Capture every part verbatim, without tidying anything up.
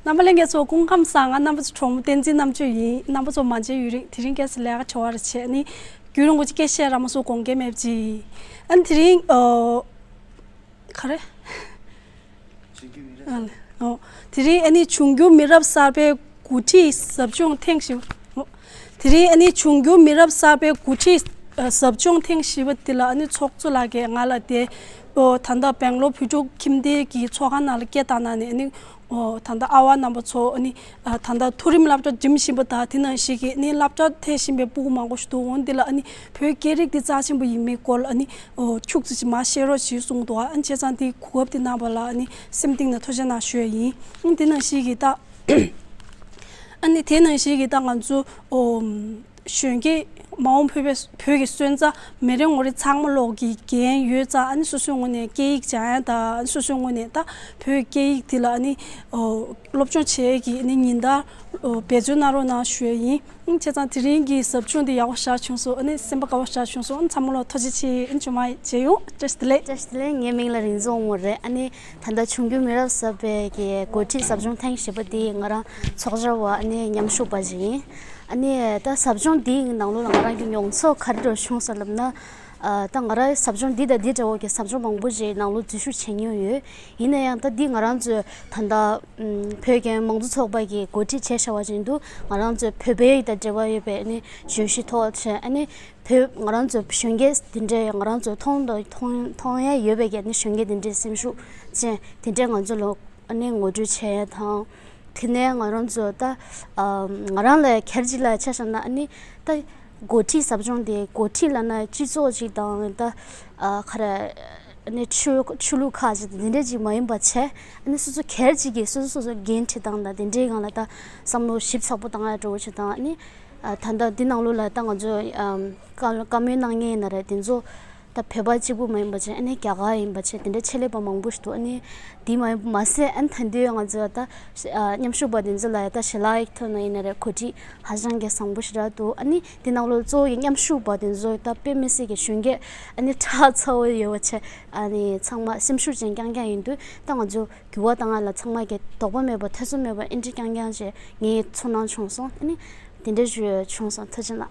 རྣམ་པ་ལྷན་རྒྱས་ཚོ་སྐུ་ཁམས་བཟང་། ང་རྣམ་པ་ཚོ་གྲོགས་མོ་བསྟན་འཛིན་རྣམ་དཔྱོད་ཡིན། རྣམ་པ་ཚོ་མ་མཇལ་ཡུན་རིང་། དེ་རིང་ཁྱེད་ཚོ་ལས་ཀ་བྱེད་པ་རེད་བྱས་ནི། རྒྱུན་རིང་པོ་ཅིག་སྐད་བཤད་ར་མ་སོང་། དགོངས་འགལ་མེད་པ་ཅིག་ཨ་ནི་དེ་རིང་ཨོ། ག་རེ། ཨ་ནི་ཨོ། དེ་རིང་ཨ་ནི་འབྱུང་འགྱུར་མི་རབས་གསར་པའི་འགོ་ཁྲིད་ཟབ་སྦྱོང་ཐེངས་བཞི་པ། ཨོ། དེ་རིང་ཨ་ནི་འབྱུང་འགྱུར་མི་རབས་གསར་པའི་འགོ་ཁྲིད་ཟབ་སྦྱོང་ཐེངས་བཞི་པ་འདི་ལ་ཨ་ནི་ཚོགས་གཙོ་ལགས་ཀྱིས་ང་ལ་དེ་ཨོ་ད་ལྟ་སྦེང་ལོར་བོད་ཕྲུག་ཁྱིམ་སྡེ་གི་ཚོགས་ཁང་ནང་ལ་སྐད་བཏང་གནང་ནས། ཨ་ནི་ཨོ་ད་ལྟ་ཨ་བ་རྣམ་པ་ཚོ་ཨ་ནི་ཨ་ད་ལྟ་མཐོ་རིམ་སློབ་གྲྭ་འགྲིམ་བཞིན་པ་དང་། དེ་ནང་བཞིན་གྱི་ཨ་ནི་སློབ་གྲྭ་ཐོན་བཞིན་པའི་སྤུ་གུ་མང་པོ་ཞིག་འདུག་འོ་འདི་ལ་ཨ་ནི་བོད་སྐད་རིགས་འདི་རྩ་ཆེན་པོ་ཡིན་མིན་སྐོར་ལ་ཨ་ནི་ཨོ་ཁྱུག་ཙམ་ཅིག་མར་བཤད་རོགས་བྱེད་གསུངས་འདུག་ཨ་ནི་བྱས་ཙང་འདི་གོ་སྐབས་འདི་གནང་བ་ལ་ཨ་ནི་སེམས་གཏིང་ནས་ཐུགས་རྗེ་གནང་ཞུ་ཡ་ཡིན། ཨ་ནི་དེ་ནང་བཞིན་གྱི་ད་ཨ་ནི་དེ་ནང་བཞིན་གྱི་ད་ང་ཚོ་ཨོ། གཞོན་སྐྱེས་མ་འོངས་བོད་པའི་བོད་ཀྱི་སོན་རྩ་མི་རེ་ངོ་རེ་ཚང་མ་ལོག་གི་འགན་ཡོད་ཙང་། ཨ་ནི་སོ་སོའི་ངོས་ནས་སྐད་ཡིག་སྦྱང་ཡ་དང་། ཨ་ནི་སོ་སོའི་ངོས་ནས་ད་བོད་སྐད་ཡིག་འདི་ལ་ཨ་ནི་ཨོ་སློབ་སྦྱོང་བྱེད་ཡས་ཀྱི་ཨ་ནི་ཉིན་ལྟར་ཨོ་འབད་བརྩོན་གནང་རོགས་གནང་ཞུ་ཡ་ཡིན། ཨ་ནི་བྱས་ཙང་དེ་རིང་གི་ཟབ་སྦྱོང་འདི་ཡག་པོ་ཞེ་དྲག་བྱུང་སོང་། ཨ་ནི་སེམས་པ་དགའ་པོ་ཞེ་དྲག་བྱུང་སོང་། ཨ་ནི་ཚང་མ་ལ་ཐུགས་རྗེ་ཆེ། ཨ་ནི་མཇུག་མ་མཇལ་ཡོང་། བཀྲ་ཤིས་བདེ་ལེགས། བཀྲ་ཤིས་བདེ་ལེགས། ངའི་མིང་ལ་རིག་འཛིན་དབང་མོ་རེད། ཨ་ནི་ད་ལྟ་འབྱུང་འགྱུར་མི་རབས་གསར་པའི་གི་འགོ་ཁྲིད་ཟབ་སྦྱོང་ཐེངས་བཞི་པ་འདི་ང་རང་ཚོགས་བཅར་བ་ཨ་ནི་མཉམ་ཞུགས་པ་ཞིག་ཡིན། ཨ་ནི་ད་ཟབ་སྦྱོང་འདིའི་ནང་ལོགས་ལ་ང་རང་གི་མྱོང་ཚོར་ག་རེ་འདྲ་བྱུང་སོང་ལབ་ན། ཨ་ད་ང་རང་ཟབ་སྦྱོང་འདི་དང་འདི་འདྲ་བོ་གི་ཟབ་སྦྱོང་མང་པོ་ཞིག་ནང་ལོགས་འཛུལ་ཞུགས་བྱེད་མྱོང་ཡོད། ཡིན་ན་ཡང་ད་འདི་ང་རང་ཚོའི་ད་ལྟ་ཨམ་བོད་རྒྱལ་ཡོངས་མང་གཙོ་ཚོགས་པ་གི་འགོ་ཁྲིད་བྱས་བཞག་པ་བཞིན་དུ། ང་རང་ཚོའི་བོད་པའི་དང་འབྲེལ་བ་ཡོད་པའི་ཨ་ནི་བརྗོད་གཞི་ཐོག་བྱས། ཨ་ནི་བོད་ང་རང་ཚོའི་གཞོན་སྐྱེས་འདི་འདྲའི་ང་རང་ཚོའི་མཐོང་དང་མཐོང་མཐོང་ཡ་ཡོད་པའི་གི་ཨ་ནི་གཞོན་སྐྱེས་འདི་འདྲའི་སེམས་ཤུགས་ཅན་འདི་འདྲའི་ང་ཚོ་ལ་ཨ་ནི་ངོ་སྤྲོད་བྱས་ཡ་དང་། དེ་ནས་ང་རང་ཚོ་ད་ཨ་ང་རང་ལ་གལ་ཆེ་ལ་ཆ་བཞག་ན། ཨ་ནི་ད་འགོ་ཁྲིད་ཟབ་སྦྱོང་དེ་འགོ་ཁྲིད་ལབ་ན་སྤྱི་ཚོགས་ཅིག་དང་། ད་ཨ་ག་རེ་ཨ་ནི་ཆོས་ཆོས་ལུགས་ཁག་ཅིག་དང་འདི་འདྲ་ཅིག་མ་ཡིན་པ་བྱས། ཨ་ནི་སོ་སོ་སྒེར་གཅིག་གིས་སོ་སོ་སོ་སོ་འགན་འཁྲི་དང་། ད་དེ་འདྲའི་སྒང་ལ་ད་བསམ་བློ་ཞིབ་ཚགས་པོ་བཏང་ཡ་འདྲ་བོ་ཅིག་དང་། ཨ་ནི་ཨ་ད་ལྟ་འདི་ནང་ལོགས་ལ་ད་ང་ཚོ་ཨམ་བཀའ་བཀའ་མོལ་གནང་མཁན་ཡིན་ན་རེད། དེ་ཚོ་ད་བོད་པ་གཅིག་པུ་མ་ཡིན་པ་བྱས། ཨ་ནི་རྒྱ་གར་ཡིན་པ་བྱས། དེ་འདྲའི་ཆེད་ལས་པ་མང་པོ་ཞིག་འདུག་ཨ་ནི་འདི་མ་ཡིན་མ་ཟད། ཨ་ནི་ད་འདི་ང་ཚོ་ད་ཨ་མཉམ་ཞུགས་པ་དེ་ཚོ་ལ་ཡ་ད་ཞལ་ལག་ཐོག་ནས་ཡིན་ན་རེད། གོ་སྒྲིག་ཧ་ཅང་གི་བཟང་པོ་ཞེ་དྲག་འདུག་ཨ་ནི་འདི་ནང་ལོགས་གཙོ་བོ་གི་མཉམ་ཞུགས་པ་དེ་ཚོ་ད་དཔེ་མི་སྲིད་ཀྱི་གཞོན་སྐྱེས་ཨ་ནི་ཁྲག་ཚ་བོ་ཡོད་པ་བྱས། ཨ་ནི་ཚང་མ་སེམས་ཤུགས་ཅན་རྐྱང་རྐྱང་ཡིན་དུས། ད་ང་ཚོ་འགྱུར་བ་བཏང་ཡ་ལ་ཚང་མ་གི་དོགས་པ་མེད་པ། ཐེ་ཚོམ་མེད་པ་ཨེ་འདྲ་རྐྱང་རྐྱང་བྱས། ངའི་ཚོར་སྣང་བྱུང་སོང་། ཨ་ནི་དེ་འདྲ་ཞིག་བྱུང་སོང་། ཐུགས་རྗེ་གནང་།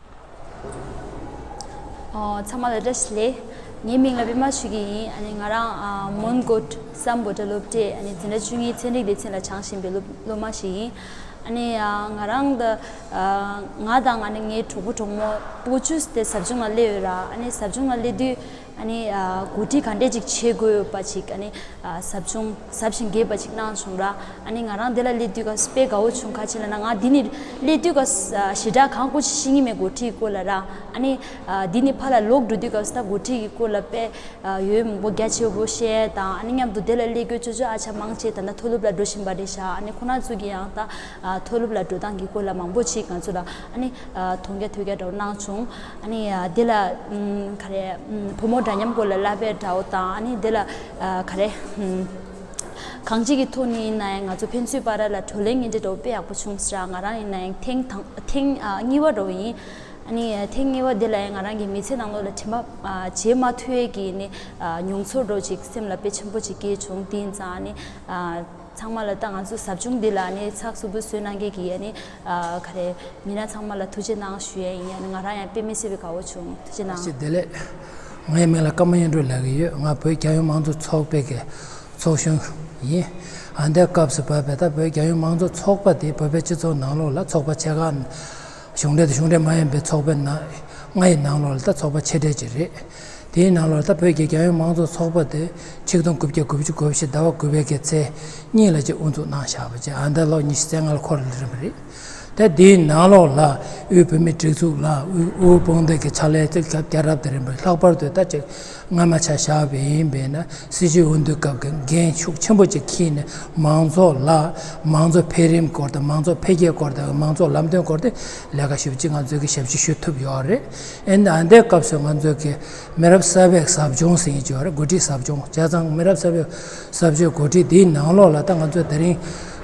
ཨོ། ཚང་མ་ལ་བཀྲ་ཤིས་བདེ་ལེགས། ངའི་མིང་ལ་པད་མ་ཞུ་གི་ཡིན། ཨ་ནི་ང་རང་ཨ་མོན་གྷོ་སམ་བྷོ་ཊ་སློབ་གྲྭའི་ཨ་ནི་འཛིན་གྲྭ་བཅུ་གཉིས་ཚན་རིག་སྡེ་ཚན་ལ་སྦྱང་བཞིན་པའི་སློབ་སློབ་མ་ཞིག་ཡིན། ཨ་ནི་ཨ་ང་རང་ད་ཨ་ང་དང་ཨ་ནི་ངའི་གྲོགས་པོ་གྲོགས་མོ་སྤོ་བོ་བཅུ་དེ་ཟབ་སྦྱོང་ལ་སླེབས་ཡོད་ར། ཨ་ནི་ཟབ་སྦྱོང་ལ་སླེབས་དུས་ཨ་ནི་ཨ་གོ་སྒྲིག་ག་འདྲས་ཅིག་བྱེད་དགོས་ཡོད་པ་ཅིག་ཨ་ནི་ཨ་ཟབ་སྦྱོང་ཟབ་ཞིང་རྒྱས་པ་ཅིག་གནང་བྱུང་ར། ཨ་ནི་ང་རང་དེ་ལ་སླེབས་དུས་སྐབས་དཔེ་དགའ་བོ་བྱུང་། ག་ཅི་ལབ་ན། ང་འདི་ནས་སླེབས་དུས་སྐབས་ཨ་ཞེ་དྲག་གང་སྐོར་ཅིག་ཤེས་ཀྱི་མེད། གོ་སྒྲིག་གི་སྐོར་ལ་ར། ཨ་ནི་ཨ་འདི་ནས་ཕར་ལ་ལོག་འགྲོ་དུས་སྐབས་ད་གོ་སྒྲིག་གི་སྐོར་ལ་དཔེ་ཨ་ཡོད་མང་པོ་རྒྱ་ཆེ་བོ་བཤད་དང་། ཨ་ནི་མཉམ་དུ་དེ་ལ་སླེབས་དགོས་ཅོ་ཅོ་ཨ་ཅག་མང་ཆེ་ད་ལྟ་མཐོ་སློབ་ལ་འགྲོ་བཞིན་པ་རེད་ཤག་ཨ་ནི་ཁོ་རང་ཚོ་གིས་ཡང་ད་ཨ་མཐོ་སློབ་ལ་འགྲོ་སྟངས་ཀྱི་སྐོར་ལ་མང་པོ་ཅིག་ང་ཚོ་ལ་ཨ་ནི་ཨ་མཐོང་རྒྱ་ཐོས་རྒྱ་འདྲ་བོ་གནང་བྱུང་། ཨ་ནི་ཨ་དེ་ལ་ཨམ་ག་རེ་ཨམ་བུ་མོ་འདྲ་མཉམ་སྐོར་ལ་བསླབ་པའི་འདྲ་བོ་དང་། ཨ་ནི་དེ་ལ་ཨ་ག་རེ་ཨམ་གང་ཅིའི་ཐོག་ནས་ཡིན་ན་ཡང་ང་ཚོ་ཕན་ཚུན་བར་ལ་བགྲོ་གླེང་གི་འདྲ་བོ་དཔེ་ཡག་པོ་བྱུང་ཟེར། ང་རང་ཡིན་ན་ཡང་ཐེངས་དང་ཐེངས་ཨ་གཉིས་པ་འདྲ་བོ་ཡིན། ཨ་ནི་ཐེངས་གཉིས་པ་འདི་ལ་ཡང་ང་རང་གི་མི་ཚེ་ནང་ལོགས་ལ་དྲན་པ་ཨ་བརྗེད་མ་ཐུབ་ཡས་ཀྱི་ནི་ཨ་མྱོང་ཚོར་འདྲ་བོ་ཅིག་སེམས་ལ་དཔེ་ཆེན་པོ་ཅིག་སྐྱེས་བྱུང་། དེ་ཡིན་ཙང་ཨ་ནི་ཨ་ཚང་མ་ལ་ད་ང་ཚོ་ཟབ་སྦྱོང་འདི་ལ་ནི་ཚགས་ཚུད་པོ་བཟོས་གནང་མཁན་གྱི་ཨ་ནི་ཨ་ག་རེ་མི་སྣ་ཚང་མ་ལ་ཐུགས་རྗེ་གནང་ཞུ་ཡས་ཡིན། ཨ་ནི་ང་རང་ཡང་དཔེ་མི་སྲིད་པའི་དགའ་བོ་བྱུང་། ཐུགས་རྗེ་གནང་། བཀྲ་ཤིས་བདེ་ལེགས། ངའི་མིང་ལ་ཀརྨ་དབྱངས་སྒྲོན་ལབ་ཀྱི་ཡོད། ང་བོད་རྒྱལ་ཡོངས་མང་གཙོ་ཚོགས་པའི་གི་ཚོགས་གཞོན་ཡིན། ཨ་འདས་སྐབས་སུ་བབས་པའི་ད་བོད་རྒྱལ་ཡོངས་མང་གཙོ་ཚོགས་པ་དེ་བོད་པའི་སྤྱི་ཚོགས་ནང་ལོགས་ལ་ཚོགས་པ་ཆེ་ཁག་གཞུང་འབྲེལ་དང་གཞུང་འབྲེལ་མ་ཡིན་པའི་ཚོགས་པའི་ནང་ལྔ་ཡི་ནང་ལོགས་ལ་ད་ཚོགས་པ་ཆེ་གྲས་ཅིག་རེད། དེའི་ནང་ལོགས་ལ་ད་བོད་ཀྱི་རྒྱལ་ཡོངས་མང་གཙོ་ཚོགས་པ་དེ་ཆིག་སྟོང་དགུ་བརྒྱ་དགུ་བཅུ་གོ་བཞི་ཟླ་བ་དགུ་པའི་གི་ཚེས་གཉིས་ལ་ཅིག་དབུ་འཛུགས་གནང་བཞག་པ་ཅིག་ཨ་འདས་ལོ་ཉི་ཤུ་རྩ་ལྔ་ལ་འཁོར་ལ་རིམ་པ་རེད། ད་དེའི་ནང་ལོགས་ལ་དབུས་བོད་མིའི་སྒྲིག་འཛུགས་ལ་དབུས་དབུས་དཔུང་སྡེ་གི་ཕྱག་ལས་ཚིག་སྐབས་བརྒྱ་རབ་དང་རིམ་པར་ལྷག་པར་དུ་ད་ཅིག་སྔ་མ་ཆ་བཞག་པ་ཡིན་པས་ན། སྲིད་བྱུས་འོས་བསྡུ་སྐབས་ཀྱི་འགན་ཤུགས་ཆེན་པོ་ཅིག་འཁྱེར་ནས་མང་ཚོགས་ལ་མང་གཙོ་འཕེལ་རིམ་སྐོར་དང་། མང་གཙོ་འཕེལ་རྒྱས་སྐོར་དང་། མང་གཙོ་ལམ་སྟོན་སྐོར་དེ་ལས་ཀ་ཞེ་པོ་ཅིག་ང་ཚོས་ཀྱི་ཞབས་ཕྱི་ཞུ་ཐུབ་ཡོད་རེད། ཨ་ནི་ཨ་འདས་སྐབས་སུ་ང་ཚོས་ཀྱི་མི་རབས་གསར་པའི་ཟབ་སྦྱོང་ཟེར་མཁན་ཅིག་ཡོད་རེད། འགོ་ཁྲིད་ཟབ་སྦྱོང་བྱས་ཙང་། མི་རབས་གསར་པའི་ཟབ་སྦྱོང་འགོ་ཁྲིད་དེའི་ནང་ལོགས་ལ་ད་ང་ཚོས་དེ་རིང་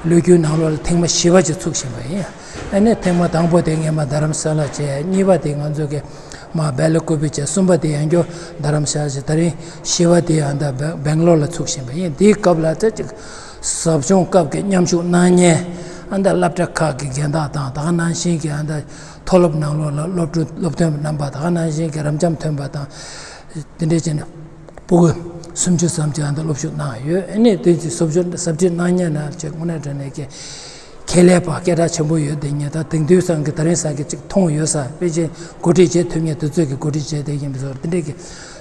ལོ་རྒྱུས་ནང་ལོགས་ལ་ཐེངས་མ་བཞི་པ་ཅིག་ཚུགས་བཞིན་པ་ཡིན། ཨ་ནི་ཐེངས་མ་དང་པོ་དེ་སྔོན་མ་རྡ་རམ་ས་ལ་བྱས། གཉིས་པ་དེ་ང་ཚོ་གི་མ་སྦེལ་ཀོབ་བྱས། གསུམ་པ་དེ་ཡང་བསྐྱར་རྡ་རམ་ས་ལ་བྱས། དེ་རིང་བཞི་པ་དེ་ཡང་ད་སྦེ་སྦེང་ལོར་ལ་ཚུགས་བཞིན་པ་ཡིན། དེའི་སྐབས་ལ་ད་ཅིག་ཟབ་སྦྱོང་སྐབས་ཀྱི་མཉམ་ཞུགས་གནང་མཁན་ ཨ་ད་སློབ་གྲྭ་ཁག་གི་རྒན་བདག་དང་། ད་ག་ནང་བཞིན་གྱི་ཨ་ད་མཐོ་སློབ་ནང་ལོགས་ལ་སློབ་ཕྲུག་སློབ་ཐོན་པ་རྣམ་པ། ད་ག་ནང་བཞིན་གྱི་རབ་འབྱམས་ཐོན་པ་དང་། དེ་འདྲས་བྱས་ནས་ཕྲུ་གུ་སུམ་ཅུ་ཙམ་ཅིག་ཨ་ད་སློབ་ཞུགས་གནང་ཡོད། ཨ་ནི་དེ་ཚོ་ཟབ་སྦྱོང་ཟབ་ཁྲིད་གནང་མཁན་ནང་ཅིག་དངོས་གནས་དྲང་གནས་ཀྱི་ཁྱད་ལས་པ་སྐད་གྲགས་ཆེན་པོ་ཡོད། དེ་ཉིད་ད་དེང་དུས་སང་གི་ད་རིང་སང་གི་ཅིག་མཐོང་ཡོད་ས། དཔེ་ཅིག་འགོ་ཁྲིད་བྱེད་ཐུབ་མཁན་དེ་ཚོས་ཀྱི་འགོ་ཁྲིད་བྱས་བསྡད་ཀྱིན་པའི་ཚོར་དེ་འདྲས་ཀྱི་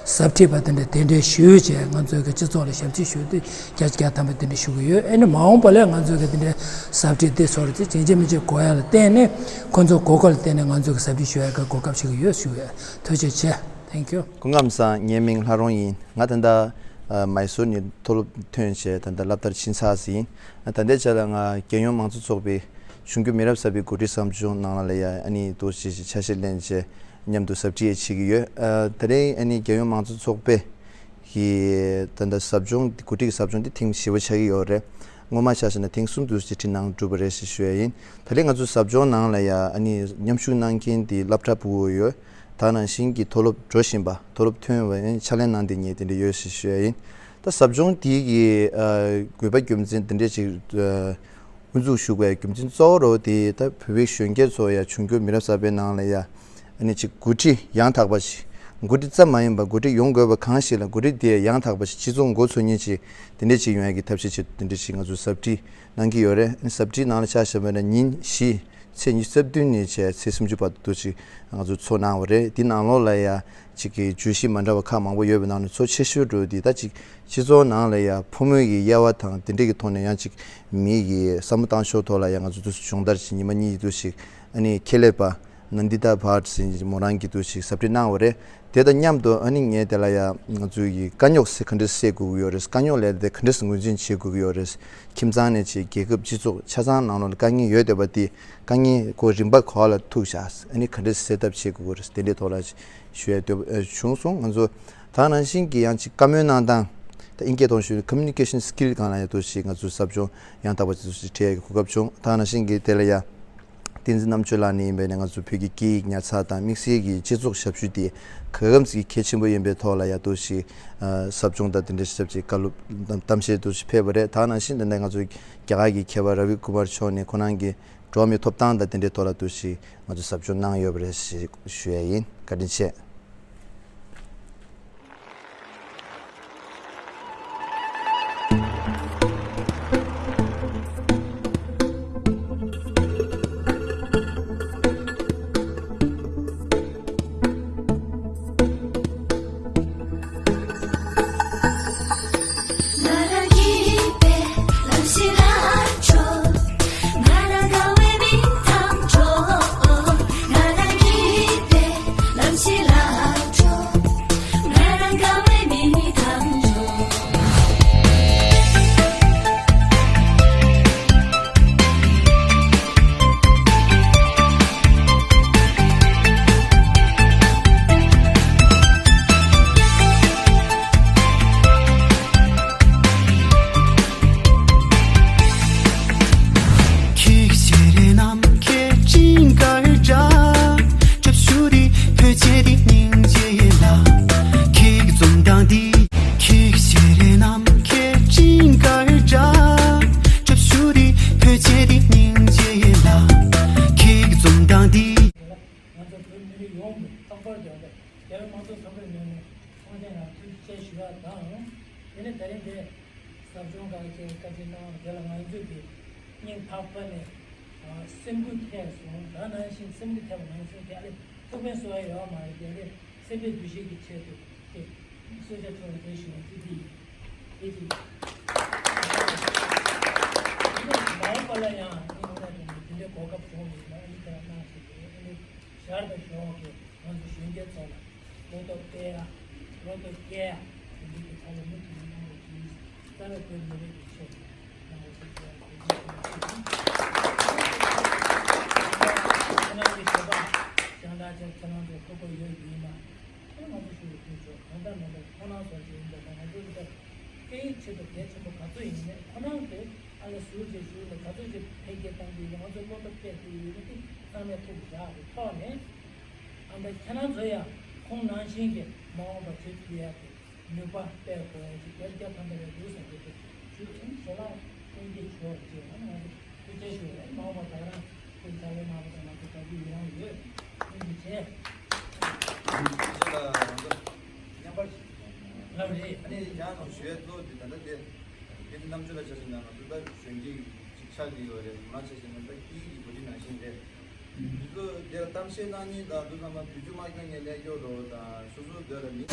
ཟབ་ཁྲིད་པ་དེ་འདྲས་གདན་འདྲེན་ཞུས་བྱས། ང་ཚོའི་གི་སྤྱི་ཚོགས་ལ་ཞབས་ཕྱི་ཞུ་དུས་བརྒྱ་ཆ་བརྒྱ་ཐམ་པ་དེ་འདྲས་ཞུ་གི་ཡོད། ཨ་ནི་མ་འོངས་པ་ལ་ང་ཚོའི་གི་དེ་འདྲས་ཟབ་ཁྲིད་དེ་ཚོར་དེ་བྱེད་ཅིག་མི་བྱེད་གོ་ཡ་ལ་བརྟེན་ནས། ཁོ་ཚོ་གོ་སྐབས་ལ་བརྟེན་ནས་ང་ཚོའི་གི་ཟབ་ཁྲིད་ཞུ་ཡ་གི་གོ་སྐབས་ཞིག་ཡོད་ཞུ་ཡ། ཐུགས་རྗེ་ཆེ། Thank you། སྐུ་ཁམས་བཟང་། ངའི་མིང་ལྷ་རོང་ཡིན། ང་ད་ལྟ་ཨ་མའི་སོར་ནས་མཐོ་སློབ་ཐོན་བྱས། ད་ལྟ་སློབ་མཐར་ཕྱིན་ཚར་ཟིན། ད་ལྟའི་ཆ་ལ་ང་རྒྱལ་ཡོངས་མང་གཙོ་ཚོགས་པའི་གཞུང་རྒྱུན་མི་རབས་གསར་པའི་འགོ་ཁྲིད་ཟབ་སྦྱོང་ནང་ལ་ཡ་ཨ་ནི་ཏོག་ཙམ་ཞིག་ཆ་ཤས་ལེན་བྱས། མཉམ་དུ་ཟབ་ཁྲིད་བྱེད་ཀྱི་ཡོད། ཨ་དེ་རིང་ཨ་ནི་རྒྱལ་ཡོངས་མང་གཙོ་ཚོགས་པའི་གི་ད་ལྟ་ཟབ་སྦྱོང་འདི། འགོ་ཁྲིད་ཀྱི་ཟབ་སྦྱོང་འདི་ཐེངས་བཞི་པ་ཆགས་ཀྱི་ཡོད་རེད། སྔོན་མ་ཆ་བཞག་ན་ཐེངས་གསུམ་དུ་ཅིག་ཁྲིད་གནང་གྲུབ་པ་རེད་ཞེས་ཞུ་ཡ་ཡིན། ད་རེས་ང་ཚོ་ཟབ་སྦྱོང་ནང་ལ་ཡ་ཨ་ནི་མཉམ་ཞུགས་གནང་མཁན་དེ་སློབ་གྲྭ་ཕྲུ་གུ་ཡོད། ད་ནང་བཞིན་གྱི་མཐོ་སློབ་འགྲོ་བཞིན་པ། མཐོ་སློབ་ཐོན་པ། ཨ་ནི་ཕྱག་ལེན་གནང་བསྡད་མཁན་དེ་འདྲ་ཡོད་ཞེས་ཞུ་ཡ་ཡིན། ད་ཟབ་སྦྱོང་དེ་གི་ཨ་དགོས་པ་རྒྱུ་མཚན་དེ་འདྲ་ཅིག་ཨ་དབུ་འཛུགས་ཞུ་དགོས་རྒྱུ་མཚན་གཙོ་བོ་རོ་དེ། ད་བོད་པའི་གཞོན་སྐྱེས་ཚོ་ཡ་འབྱུང་འགྱུར་མི་རབས་གསར་པའི་ནང་ལ་ཡ་ཨ་ནི་ཅིག་འགོ་ཁྲིད་ཡང་དག་པ་ཞིག་འགོ་ཁྲིད་ཙམ་མ་ཡིན་པར་འགོ་ཁྲིད་ཡོང་དགོས་པ་གང་ཞིག་ལ་འགོ་ཁྲིད་དེ་ཡང་དག་པ་ཞིག་སྤྱི་ཚོགས་མགོ་ཚོས་མཁན་ཅིག་དེ་འདྲ་ཅིག་ཡོང་ཡ་གི་ཐབས་ཤེས་ཆེད་དུ་དེ་འདྲ་ཞིག་ང་ཚོས་ཟབ་ཁྲིད་གནང་གི་ཡོད་རེད། ཟབ་ཁྲིད་ནང་ལ་ཆ་བཞག་པ་ན་ཉིན་བཞི། ཚེས་ཉི་ཤུ་རྩ་བདུན་ནས་བྱས་ཚེས་སུམ་ཅུ་བར་དུ་ཅིག་ང་ཚོས་ཚོགས་གནང་བ་རེད། དེ་ནང་ལོགས་ལ་ཡ་ཅིག་གི་བརྗོད་གཞི་མ་འདྲ་བ་ཁག་མང་པོ་ཡོད་པའི་ནང་ནས་གཙོ་ཆེ་ཤོས་འགྲོ་དེ་ད་ཅིག་སྤྱི་ཚོགས་ནང་ལ་ཡ་ཕོ་མོའི་གི་དབྱེ་བ་དང་དེ་འདྲའི་གི་ཐོག་ནས་ཡང་ཅིག་མིའི་གི་བསམ་བློ་བཏང་ཕྱོགས་ཐོག་ལ་ཡ་ང་ཚོས་དུས་སུ་སྦྱོང་བརྡར་ཅིག་ཉི་མ་གཉིས་ཀྱི་དུས་ཤིག་ཨ་ནི་ཁེ་ལས་པ་ནན་དི་ཏཱ་བྷ་ཊ་ཟེར་མཁན་མོ་རང་གི་དུས་ཤིག་ཟབ་ཁྲིད་གནང་བ་རེད། དེ་དང་མཉམ་དུ་ཨ་ནི་ངས་དེ་ལ་ཡ་ང་ཚོའི་གི་དཀའ་རྙོག་སེ་ག་འདྲས་སེལ་དགོས་ཀྱི་ཡོད་རེད། དཀའ་རྙོག་ལས་དེ་ག་འདྲས་ངོས་འཛིན་བྱེད་དགོས་ཀྱི་ཡོད་རེད། ཁྱིམ་ཚང་ནས་བྱས་རྒྱལ་ཁབ་སྤྱི་ཚོགས་ཆ་ཚང་ནང་ལོགས་ལ་དཀའ་ངལ་ཡོད་བསྡད་པ་དེ་དཀའ་ངལ་ཁོ་རིམ་པ་ག་ལ་ཐུག་བཞག་ཨ་ནི་ག་འདྲས་སེལ་ཐབས་བྱེད་དགོས་ཀྱི་རེད། དེ་འདྲའི་ཐོག་ལ་ཞུ་ཡ་འདོད་པ་བྱུང་སོང་། ང་ཚོ་ད་ནང་བཞིན་གྱི་ཡང་ཅིག་བཀའ་མོལ་གནང་སྟངས། ད་ཨིན་སྐད་ཐོག་ཞུས་ན་communication skill སྒང་ལ་ཡ་ཏོག་ཙམ་ང་ཚོ་ཟབ་སྦྱོང་ཡང་དག་པ་ཅིག་ཏོག་ཙམ་སྤྲད་ཡ་གི་གོ་སྐབས་བྱུང་། ད་ནང་བཞིན་གྱི་དེ་ལ་ཡ་བསྟན་འཛིན་རྣམ་དཔྱོད་ལགས་ནས་ཡིན་པས་ནས་ང་ཚོ་བོད་ཀྱི་སྐད་ཡིག་ཉར་ཚགས་དང་དམིགས་བསལ་གྱི་སྤྱི་ཚོགས་ཞབས་ཞུ་དེ་ག་གམ་ཅིག་གལ་ཆེན་པོ་ཡིན་པའི་ཐོག་ལ་ཡ་ཏོག་ཙམ་ཨ་ཟབ་སྦྱོང་དང་དེ་འདྲ་ཞིག་བྱས་བཀའ་སློབ་གཏམ་བཤད་ཏོག་ཙམ་ཕེབས་པ་རེད། ད་ནང་བཞིན་དེ་འདྲ་ང་ཚོ་རྒྱ་གར་གྱི་མཁས་པ་ར་བི་ཀུ་མར་མཆོག་ནས་ཁོ་རང་གི་འགྲོ་བ་མིའི་ཐོབ་ཐང་དང་དེ་འདྲའི་ཐོག་ལ་ཏོག་ཙམ་ང་ཚོ་ཟབ་སྦྱོང་གནང་ཡོད་པ་རེད་ཞེས་ཞུ་ཡ་ཡིན། བཀའ་དྲིན་ཆེ། ཁྱེད་ཀྱི་ཞལ་རས་ནམ་མཁའི་སྤྲིན་དཀར་འདྲ། བཀྲ་ཤིས་བདེ་ལེགས་ཕོ་སྐྱེས་དེ་སྙིང་རྗེ་ལ། ཁྱེད་ཀྱི་འཛུམ་མདངས་འདི། ཁྱེད་ཀྱི་ཞལ་རས་ནམ་མཁའི་སྤྲིན་དཀར་འདྲ། བཀྲ་ཤིས་བདེ་ལེགས་ཕོ་སྐྱེས་དེ་སྙིང་རྗེ་ལ། ཁྱེད་ཀྱི་འཛུམ་མདངས་འདི། ང་ཚོ་བོད་མི་རིགས་ཡོངས་ཀྱི་ལྷག་པར་དུ་རྒྱལ་བའི་དམངས་གཙོ་འཐབ་རྩོད་ཉམས་ལེན་ཚོགས་ཆེན་ནང་ཐུགས་རྗེ་ཆེ་ཞུ་ཡ་དང་། དེ་ནས་ད་རིང་འདིར་ཟབ་སྦྱོང་ཁག་ཅིག་བཀའ་དྲིན་གནང་བ་དེ་ལ་ང་ཚོས་ཀྱི་སྙིང་ཐག་པ་ནས་སེམས་འགུལ་ཐེབས་སོང་། ད་ནང་བཞིན་སེམས་འགུལ་ཐེབས་པ་ནང་བཞིན་དེ་ཨ་ལས་ཐུགས་ཕན་གསོ་ཡ་ཡོད་མ་རེད། དེ་ལས་སེམས་པའི་འདུ་ཤེས་ཀྱི་ཆེད་དུ་དེ་གསོལ་ཇ་འཕྲོ་བའི་དེ་ཞུ་བ་ཅི་དེ་ཡིན། དེ་གཅིག་ཡིན། དེ་ནས་མ་འོངས་པ་ལ་ཡང་ཨ་ནི་ང་ཚོ་དེ་འདྲའི་གོ་སྐབས་བྱུང་ཡོད་ན་ཨ་ནི་དེ་ལ་གནང་ཞིག་རེད། ཨ་ནི་ཞར་དང་ཞོར་གྱི་ང་ཚོ་གཞོན་སྐྱེས་ཚོ་ལ་བློ་སྟོབས་སྤེལ་ཡ། བློ་སྟོབས་སྐྱེད་ཡ། དེ་འདྲའི་གི་ཐོག་ལ་མུ་མཐུད་ནས་གནང་རོགས་གྱིས། རྩ་བའི་བོད་མི་རིགས་ཀྱི་ཆེད་དུ་གནང་རོགས་ཞེས་ཞུ་ཡ་གི་ཞུ་ཞུ་ཞུ། ཁྱེད་རང་གི་ཞལ་པར་སྦྱང་བརྡར་བྱས། ཁྱེད་རང་ཚོ་ཐུགས་ཁུར་ཡོད་ཡིན་ན། ཁྱེད་རང་ཚོ་ཞུ་བའི་དུས་ཚོད་གང་ལྟར་མ་གཏོགས་ཁོང་རྣམ་ཚོ་ཞིག་ཡིན་པ་དང་། ང་ཚོ་འདི་ལྟར་སྐད་ཡིག་ཆེད་དུ་གལ་ཆེན་པོ་ག་ཚོད་ཡིན་ནའི་ཁོ་རང་ཚོས་ཨ་ལ་ཟུར་བཅད་ཞུ་ལ་ག་ཚོད་ཅིག་འཕེལ་རྒྱས་བཏང་གི་ཡོད། ང་ཚོ་བློ་སྟོབས་སྤེལ་ཐུབ་ཡོད་ན་དེ་ཚང་མས་ཐུགས་བཞག་གི་ཐོག་ནས། ཨ་ད་ཁྱེད་རང་ཚོ་ཡང་ཁོང་ནང་བཞིན་གྱི་མ་འོངས་པ་བྱེད་ཐུབ་ཡག་གི་ནུས་པ་སྤེལ་དགོས་ཡ་ཅིག་རྒྱ་རྒྱ་ཐམ་པ་རེད་འདུག་བསམ་གྱི་འདུག་ཞུ་ཨིན། ཞལ་ལག་ཀུན་གྱིས་ཞུ་བ་ཅིག་ང་ཚོ་ཐུགས་རྗེ་ཞུ་ཨིན། མ་ ལབ་རེད། ཨ་ནི་ཡང་ནང་ཞུ་ཡས་གཙོ་བོ་དེ་ད་ལྟ་དེ་དེ་རྣམ་དཔྱོད་ལ་ཆ་བཞག་ན་ང་ཚོ་ད་གཞོན་སྐྱེས་ཅིག་ཆགས་ཀྱི་ཡོད་རེད། མ་ཆ་བཞག་ན་ད་སྐད་ཡིག་གི་འགོ་ཁྲིད་ནང་བཞིན་རེད། དེ་ཚོ་དེར་གཏམ་བཤད་གནང་མཁན་དང་དེ་ཚང་མ་བེད་སྤྱོད་མ་བཏང་མཁན་ལས་སྐྱོ་རོགས་དང་སོ་སོའི་འདོད་ལ་མི།